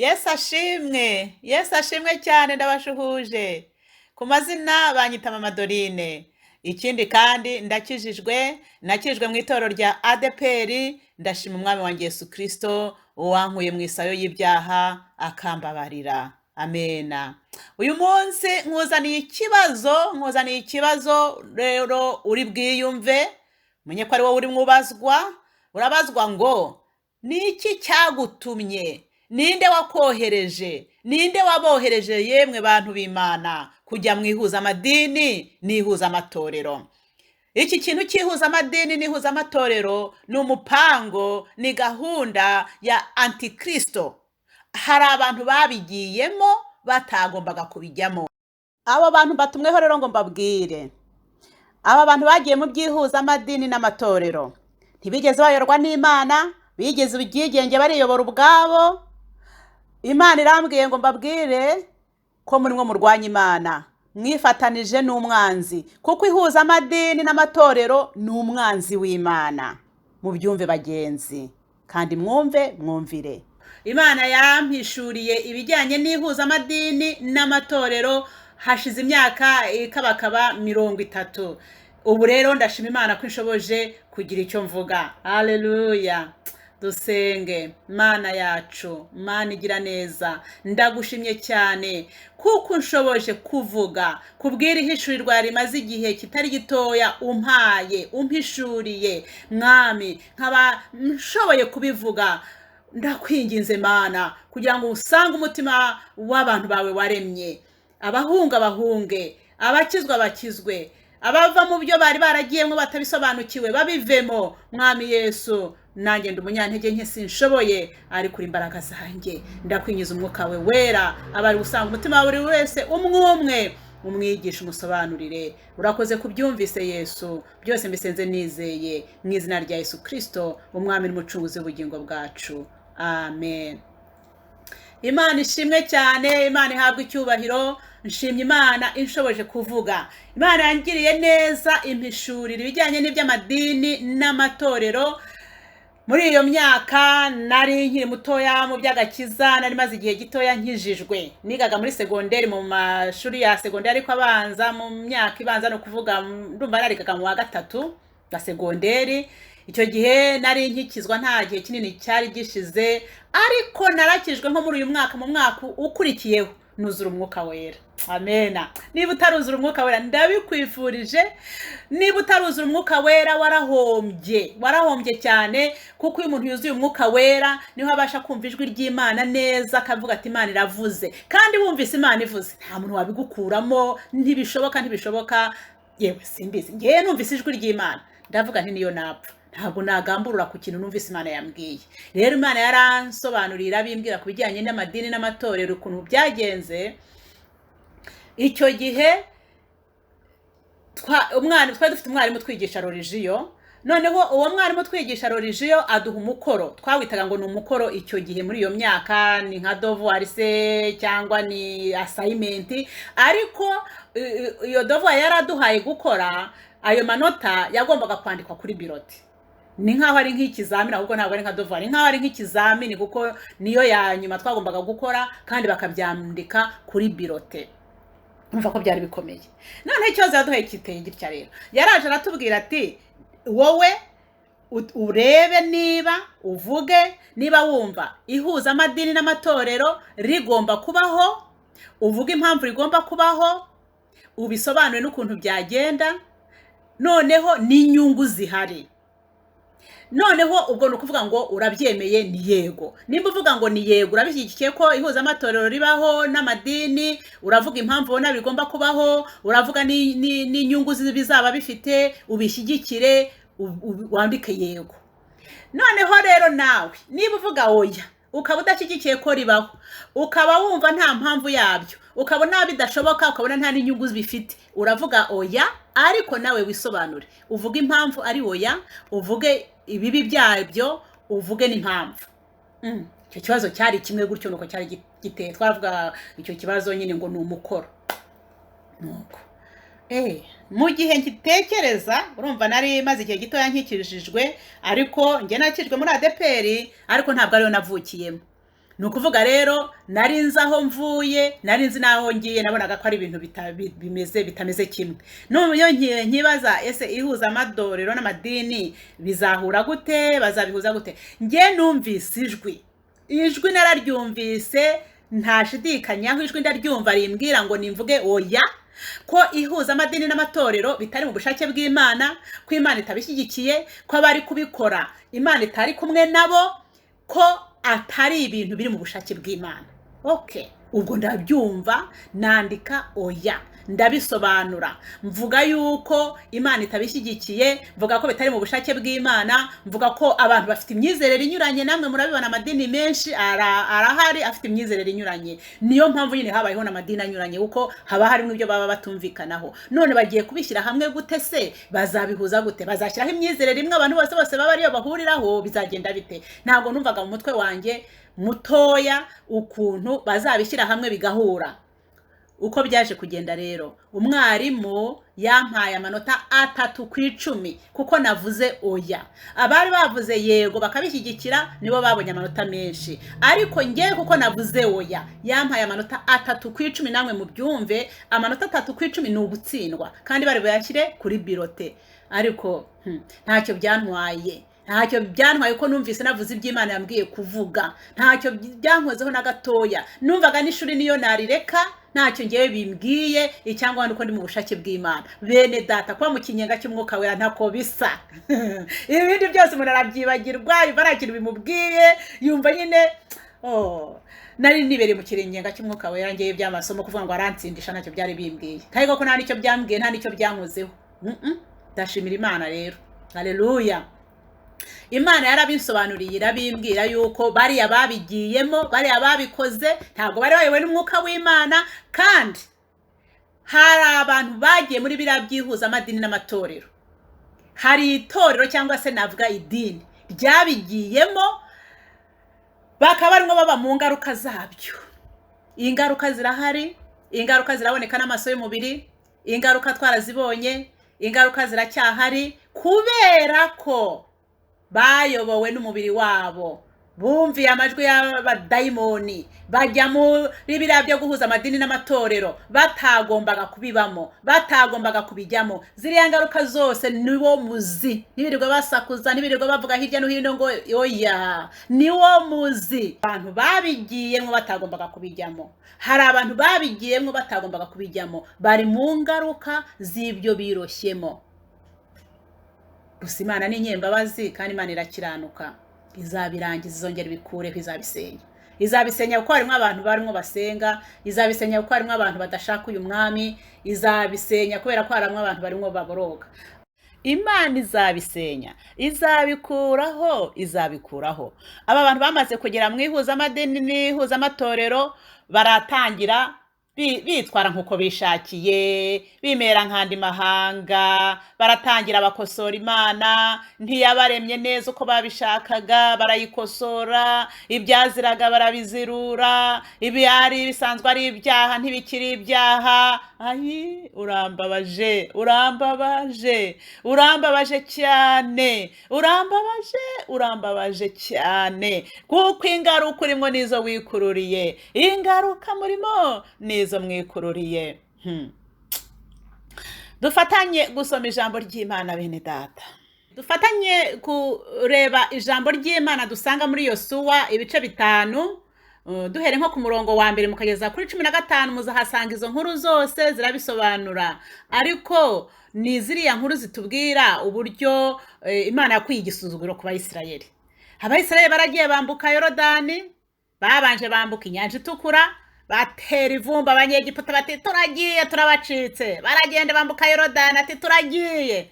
Yesu ashimwe, Yesu ashimwe cyane ndabashuhuje. Ku mazina banyita Mama Dorine. Ikindi kandi ndakijijwe, nakijijwe mu itorero rya ADEPR, ndashima Umwami wanjye Yesu Kristo wankuye mu isayo y'ibyaha akambabarira. Amena. Uyu munsi nkuzaniye ikibazo rero uri bwiyumve, umenye ko ari wowe urimo ubazwa, urabazwa ngo ni iki cyagutumye? Ninde wakohereje? Ninde wabohereje yemwe bantu b'Imana kujya mu ihuzamadini n'ihuzamatorero? Iki kintu cy'ihuzamadini n'ihuzamatorero ni umupango, ni gahunda ya Antikristo. Hari abantu babigiyemo batagombaga kubijyamo. Abo bantu batumweho rero ngo mbabwire, aba bantu bagiye mu by'ihuzamadini n'amatorero ntibigeze bayorwa n'Imana, bigeze ibyigenge bariyobora ubwabo. Imana irambwiye ngo mbabwire ko murimo murwanya Imana, mwifatanije n'umwanzi, kuko ihuzamadini n'amatorero ni umwanzi w'Imana. Mubyumve bagenzi, kandi mwumve mwumvire. Imana yampishuriye ibijyanye n'ihuzamadini n'amatorero hashize imyaka ikabakaba 30. Ubu rero ndashima Imana ko inshoboje kugira icyo mvuga. Haleluya. Dusenge. Mana yacu, Mana igira neza, ndagushimye cyane kuko unshoboje kuvuga kubwira ihishurirwa rimaze igihe kitari gitoya umpaye, umpishuriye Mwami, nkaba nshoboye kubivuga. Ndakwinginze Mana kugira ngo usange umutima w'abantu bawe waremye, abahunga bahunge, abakizwa bakizwe, abava mu byo bari baragiyemo batabisobanukiwe babivemo. Mwami Yesu, nanjye ndi umunyantege nke sinshoboye, ariko uri imbaraga zanjye. Ndakwinjiza umwuka we wera abari gusanga umutima wa buri wese umwe umwe, umwigisha umusobanurire. Urakoze kubyumvise Yesu, byose mbisenze nizeye mu izina rya Yesu Kristo, Umwami n'Umucunguzi w'ubugingo bwacu. Amen. Imana ishimwe cyane, Imana ihabwe icyubahiro. Nshimye Imana inshoboje kuvuga. Imana yangiriye neza impishurira ibijyanye n'iby'amadini n'amatorero. Muri iyo myaka nari nkiri mutoya mu by'agakiza, nari maze igihe gitoya nkijijwe. Nigaga muri segonderi, mu mashuri ya segonderi ariko abanza, mu myaka ibanza, ni ukuvuga ndumva narigaga mu wa 3 wa segonderi. Icyo gihe nari nkikizwa, nta gihe kinini cyari gishize, ariko narakijwe nko muri uyu mwaka, mu mwaka ukurikiyeho nuzura umwuka wera. Amena. Niba utaruzura umwuka wera ndabikwifurije, niba utaruzura umwuka wera warahombye, warahombye cyane, kuko iyo umuntu yuzuye umwuka wera niho abasha kumva ijwi ry'Imana neza, akavuga ati Imana iravuze. Kandi wumvise Imana ivuze nta muntu wabigukuramo, ntibishoboka, ntibishoboka. Yewe simbizi, ngewe numvise ijwi ry'Imana ndavuga nti niyo napfa ntabwo nagamburura ku kintu numvise Imana yambwiye. Rero Imana yaransobanuriye, irabimbwira ku bijyanye n'amadini n'amatorero ukuntu byagenze. Icyo gihe twari dufite umwarimu twigisha religiyo. Noneho uwo mwarimu twigisha religiyo aduha umukoro, twawitaga ngo ni umukoro icyo gihe muri iyo myaka, ni nka devoir se cyangwa ni assignment, ariko iyo devoir yaraduhaye gukora, ayo manota yagombaga kwandikwa kuri bulletin. Ni nkaho ari nk'ikizamini, ahubwo ntabwo ari nka devoir, ni nkaho ari nk'ikizamini, kuko niyo ya nyuma twagombaga gukora kandi bakabyandika kuri bulletin. Umva ko byari bikomeye. Noneho ikibazo yaduhaye kiteye gitya rero, yaraje aratubwira ati wowe urebe niba uvuge niba wumva ihuzamadini n'amatorero rigomba kubaho, uvuge impamvu rigomba kubaho, ubisobanure n'ukuntu byagenda, noneho n'inyungu zihari. Noneho ubwo ni ukuvuga ngo urabyemeye ni yego. Nimba uvuga ngo ni yego, urabishyigikiye ko ihuzamatorero ribaho n'amadini, uravuga impamvu ubona bigomba kubaho, uravuga n'inyungu bizaba bifite, ubishyigikire, wandike yego. Noneho rero nawe niba uvuga oya, ukaba udashyigikiye ko ribaho, ukaba wumva nta mpamvu yabyo, ukabona bidashoboka, ukabona nta n'inyungu bifite, uravuga oya, ariko nawe wisobanure, uvuge impamvu ari oya, uvuge ibibi byabyo, uvuge n'impamvu. Icyo kibazo cyari kimwe gutyo, nuko cyari giteye. Twaravuga icyo kibazo nyine ngo ni umukoro. Nuko mu gihe ngitekereza, urumva nari maze igihe gitoya nkikijijwe, ariko njye nakijwe muri ADEPR, ariko ntabwo ariyo navukiyemo. Ni ukuvuga rero nari nzi aho mvuye, nari nzi n'aho ngiye, nabonaga ko ari ibintu bimeze bitameze kimwe. None iyo nkibaza ese ihuzamadorero n'amadini bizahura gute, bazabihuza gute? Njye numvise ijwi, ijwi nararyumvise ntashidikanyaho, ijwi ndaryumva rimbwira ngo nimvuge oya, ko ihuzamadini n'amatorero bitari mu bushake bw'Imana, ko Imana itabishyigikiye, ko abari kubikora Imana itari kumwe nabo, ko atari ibintu biri mu bushake bw'Imana. Okay, ubwo ndabyumva, nandika oya, ndabisobanura, mvuga yuko Imana itabishyigikiye, mvuga ko bitari mu bushake bw'Imana, mvuga ko abantu bafite imyizerere inyuranye. Namwe murabibona, amadini menshi arahari afite imyizerere inyuranye. Niyo mpamvu nyine habayeho n'amadini anyuranye, kuko haba harimo ibyo baba batumvikanaho. None bagiye kubishyira hamwe gute se? Bazabihuza gute? Bazashyiraho imyizerere imwe abantu bose bose baba ariyo bahuriraho? Bizagenda bite? Ntabwo numvaga mu mutwe wanjye mutoya ukuntu bazabishyira hamwe bigahura. Uko byaje kugenda rero, umwarimu yampaye amanota 3 ku 10 kuko navuze oya. Abari bavuze yego bakabishyigikira nibo babonye amanota menshi, ariko njye kuko navuze oya yampaye amanota 3 ku 10. Namwe mubyumve, amanota 3 ku 10 ni ugutsindwa, kandi bari buyashyire kuri birote. Ariko ntacyo byantwaye, ntacyo byantwaye ko numvise navuze iby'Imana yambwiye kuvuga. Ntacyo byankozeho na gatoya. Numvaga n'ishuri niyo narireka ntacyo ngewe bimbwiye, icyangwa nuko ndi mu bushake bw'Imana. Bene data, kuba mu kinyenga cy'umwuka wera ntako bisa. Ibindi byose umuntu arabyibagirwa, yumva nta kintu bimubwiye, yumva nyine oh, nari nibereye mu kirenga cy'umwuka wera. Ngewe by'amasomo kuvuga ngo arantsindisha ntacyo byari bimbwiye, kandi koko nta nicyo byambwiye, nta nicyo byankozeho. Ndashimira Imana rero, haleluya. Imana yarabinsobanuriye, irabimbwira yuko bariya babigiyemo, bariya babikoze ntabwo bari bayobowe n'umwuka w'Imana, kandi hari abantu bagiye muri biriya by'ihuzamadini n'amatorero. Hari itorero cyangwa se navuga idini ryabigiyemo, bakaba barimo baba mu ngaruka zabyo. Ingaruka zirahari, ingaruka ziraboneka n'amaso y'umubiri, ingaruka twarazibonye, ingaruka ziracyahari, kubera ko bayobowe n'umubiri wabo, bumviye amajwi y'abadayimoni, bajya muri biriya byo guhuza amadini n'amatorero batagombaga kubibamo, batagombaga kubijyamo. Ziriya ngaruka zose niwo muzi, ntibirirwa basakuza, ntibirirwa bavuga hirya no hino ngo oya, niwo muzi. Abantu babigiyemo batagombaga kubijyamo, hari abantu babigiyemo batagombaga kubijyamo, bari mu ngaruka z'ibyo biroshyemo. Gusa Imana ni inyembabazi, kandi Imana irakiranuka, izabirangiza, izongera ibikureho, izabisenya. Izabisenya kuko harimo abantu barimo basenga, izabisenya kuko harimo abantu badashaka uyu mwami, izabisenya kubera ko harimo abantu barimo baboroga. Imana izabisenya, izabikuraho, izabikuraho. Aba bantu bamaze kugera mu ihuzamadini n'ihuzamatorero baratangira bitwara nk'uko bishakiye, bimera nk'andi mahanga, baratangira bakosora Imana, ntiyabaremye neza uko babishakaga, barayikosora, ibyaziraga barabizirura, ibyari bisanzwe ari ibyaha ntibikiri ibyaha. Ayi, urambabaje, urambabaje, urambabaje cyane, urambabaje, urambabaje cyane, kuko ingaruka urimo nizo wikururiye, ingaruka murimo nizo mwikururiye. Dufatanye gusoma ijambo ry'Imana bene data. Dufatanye kureba ijambo ry'Imana dusanga muri Yosuwa ibice 5, duhere nko ku murongo wa 1 mukageza kuri 15, muzahasanga izo nkuru zose zirabisobanura. Ariko ni ziriya nkuru zitubwira uburyo Imana yakuye igisuzuguro ku Bayisirayeli. Abayisirayeli baragiye bambuka Yorodani, babanje bambuka inyanja itukura, batera ivumba abanyegiputa bati turagiye turabacitse. Baragenda bambuka Yorodani ati turagiye,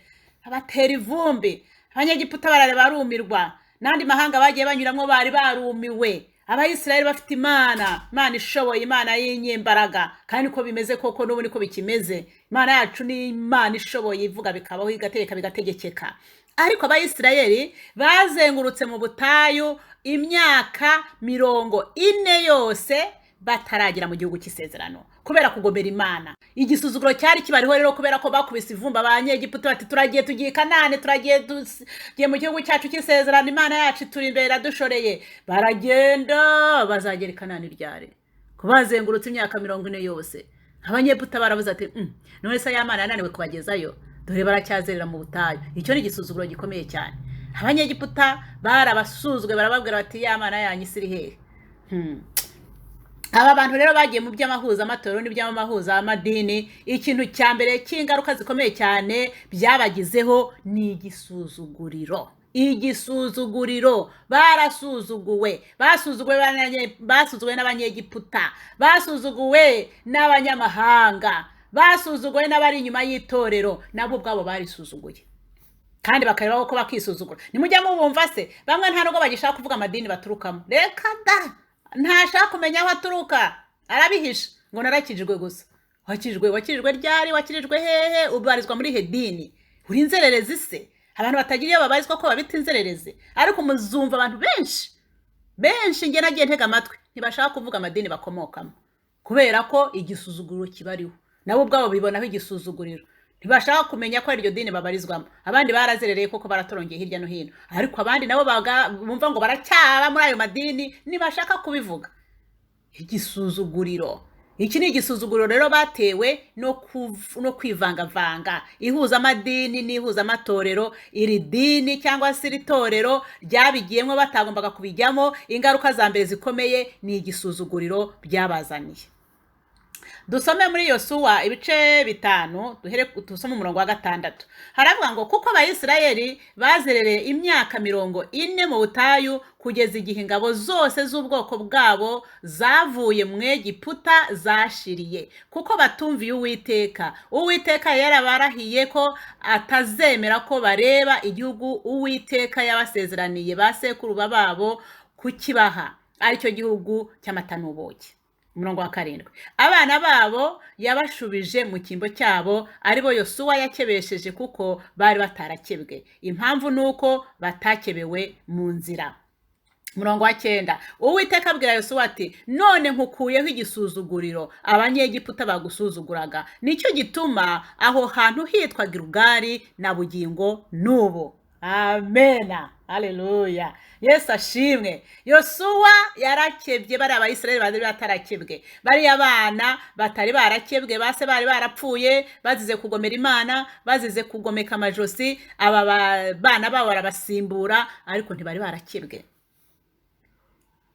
batera ivumbi abanyegiputa barareba barumirwa, n'andi mahanga bagiye banyuramo bari barumiwe. Abayisirayeli bafite Imana, Imana ishoboye, Imana y'inyembaraga, kandi niko bimeze koko, n'ubu niko bikimeze. Imana yacu ni Imana ishoboye, ivuga bikabaho, igategeka bigategekeka. Ariko Abayisirayeli bazengurutse mu butayu imyaka 40 yose, bataragera mu gihugu cy'isezerano kubera kugomera Imana. Igisuzuguro cyari kibariho rero kubera ko bakubise ivumba abanyegiputa bati turagiye tugiye i Kanani, turagiye tugiye mu gihugu cyacu cy'isezerano, Imana yacu ituri imbere iradushoreye. Baragenda bazagera i Kanani ryari? Kubazengurutse imyaka 40 yose. Abanyegiputa baravuze ati none se ya Mana yananiwe kubagezayo, dore baracyazerera mu butayu. Icyo ni igisuzuguro gikomeye cyane. Abanyegiputa barabasuzwe, barababwira bati ya Mana yanyu isi iri hehe? Aba bantu rero bagiye mu by'amahuzamatorero n'iby'amahuzamadini, ikintu cya mbere cy'ingaruka zikomeye cyane byabagizeho ni igisuzuguriro. Igisuzuguriro, barasuzuguwe, basuzuguwe n'abanyegiputa, basuzuguwe n'abanyamahanga, basuzuguwe n'abari inyuma y'itorero, nabo ubwabo barisuzuguye kandi bakareba ko bakisuzugura. Nimujya mubumva se bamwe nta nubwo bagishaka kuvuga amadini baturukamo, reka da, ntashaka kumenya aho aturuka, arabihisha ngo narakijijwe gusa. Wakijijwe, wakijijwe ryari? Wakirijwe hehe? Ubarizwa muri he dini? Uri inzererezi se? Abantu batagira iyo babarizwa ko babita inzererezi. Ariko muzumva abantu benshi benshi, njye nagiye ntega amatwi, ntibashaka kuvuga amadini bakomokamo kubera ko igisuzuguriro kibariho, nabo ubwabo bibonaho igisuzuguriro, ntibashaka kumenya ko ari iryo dini babarizwamo. Abandi barazerereye koko baratorongeye hirya no hino, ariko abandi nabo bumva ngo baracyaba muri ayo madini, ntibashaka kubivuga. Igisuzuguriro, iki ni igisuzuguriro rero batewe no kwivangavanga ihuzamadini n'ihuzamatorero. Iri dini cyangwa se iri torero ryabigiyemo batagombaga kubijyamo. Ingaruka za mbere zikomeye ni igisuzuguriro byabazaniye. Dusome muri Yosuwa ibice 5, duhere dusome umurongo wa 6. Haravuga ngo kuko Abayisiraheli bazerereye imyaka 40 mu butayu kugeza igihe ingabo zose z'ubwoko bwabo zavuye mu Egiputa zashiriye, kuko batumviye Uwiteka. Uwiteka yarabarahiye ko atazemera ko bareba igihugu Uwiteka yabasezeraniye ba sekuru babo kukibaha, aricyo gihugu cy'amata n'ubuki. Umurongo wa 7, abana babo yabashubije mu cyimbo cyabo, aribo Yosuwa yakebesheje kuko bari batarakebwe. Impamvu ni uko batakebewe mu nzira. Umurongo wa 9, Uwiteka abwira Yosuwa ati none nkukuyeho igisuzuguriro abanyegiputa bagusuzuguraga, nicyo gituma aho hantu hitwa Gilugari na bugingo n'ubu. Amena, haleluya, Yesu ashimwe. Yosuwa yarakebye bari Abayisiraheli bari batarakebwe, bariya bana batari barakebwe, base bari barapfuye bazize kugomera Imana, bazize kugomeka amajosi. Aba bana babo barabasimbura, ariko ntibari barakebwe,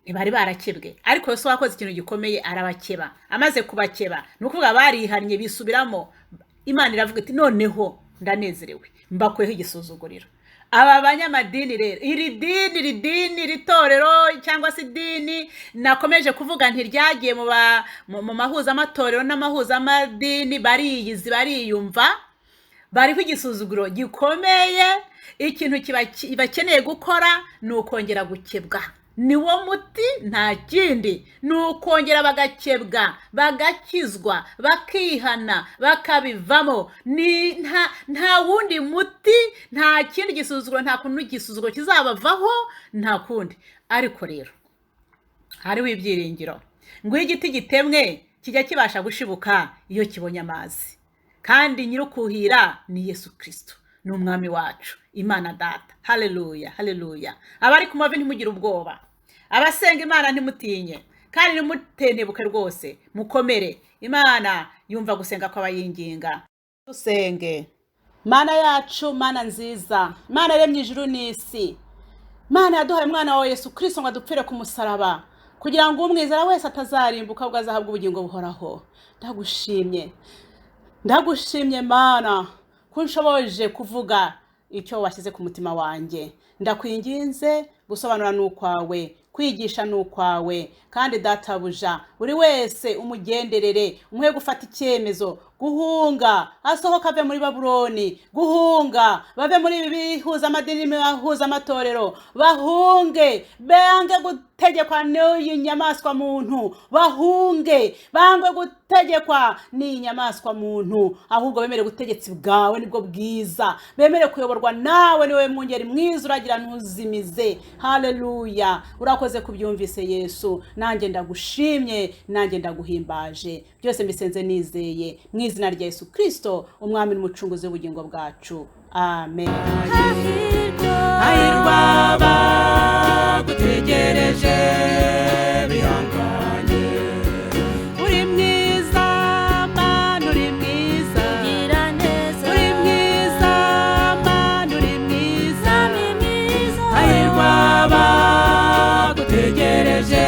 ntibari barakebwe. Ariko Yosuwa akoze ikintu gikomeye, arabakeba. Amaze kubakeba, ni ukuvuga barihannye bisubiramo, Imana iravuga iti noneho ndanezerewe, mbakuyeho igisuzuguriro. Aba banyamadini rero, iri dini, iri dini, iri torero cyangwa se idini nakomeje kuvuga ntiryagiye mu mahuzamatorero n'amahuzamadini, bariyizi, bariyumva, bariho igisuzuguro gikomeye. Ikintu bakeneye gukora ni ukongera gukebwa, niwo muti, nta kindi, ni ukongera bagakebwa, bagakizwa, bakihana, bakabivamo. Ni nta wundi muti, nta kindi gisuzuguro, nta kuntu igisuzuguro kizabavaho, nta kundi. Ariko rero hariho ibyiringiro ngo iyo igiti gitemwe kijya kibasha gushibuka iyo kibonye amazi, kandi nyir'ukuhira ni Yesu Kristo, ni umwami wacu, Imana Data. Haleluya, haleluya. Abari ku mavi ntimugire ubwoba, abasenga Imana ntimutinye, kandi ntimutentebuke rwose, mukomere. Imana yumva gusenga kw'abayinginga. Dusenge. Mana yacu, Mana nziza, Mana yaremye ijuru n'isi, Mana yaduhaye umwana wawe Yesu Kristo ngo adupfire ku musaraba, kugira ngo umwizera wese atazarimbuka ahubwo azahabwe ubugingo buhoraho. Ndagushimye, ndagushimye Mana ko nshoboje kuvuga icyo washyize ku mutima wanjye. Ndakwinginze, gusobanura ni ukwawe, kwigisha ni ukwawe, kandi databuja buri wese umugenderere, umuhe gufata icyemezo, Guhunga, asohoka ave muri Babuloni, guhunga bave muri ibi bihuza amadini bihuza amatorero, bahunge bange gutegekwa n'iyi nyamaswa muntu, bahunge bange gutegekwa n'iyi nyamaswa muntu, ahubwo bemere ubutegetsi bwawe, nibwo bwiza, bemere kuyoborwa nawe, niwe mwungeri mwiza uragira ntuzimize. Haleluya, urakoze kubyumvise Yesu, nanjye ndagushimye, nanjye ndaguhimbaje, byose mbisenze nizeye mu izina rya Yesu Kristo, umwami n'umucunguzi w'ubugingo bwacu, amen. Hahirwa abagutegereje bihanganye. Uri mwiza Mana, uri mwiza, uri mwiza Mana, uri mwiza. Hahirwa abagutegereje.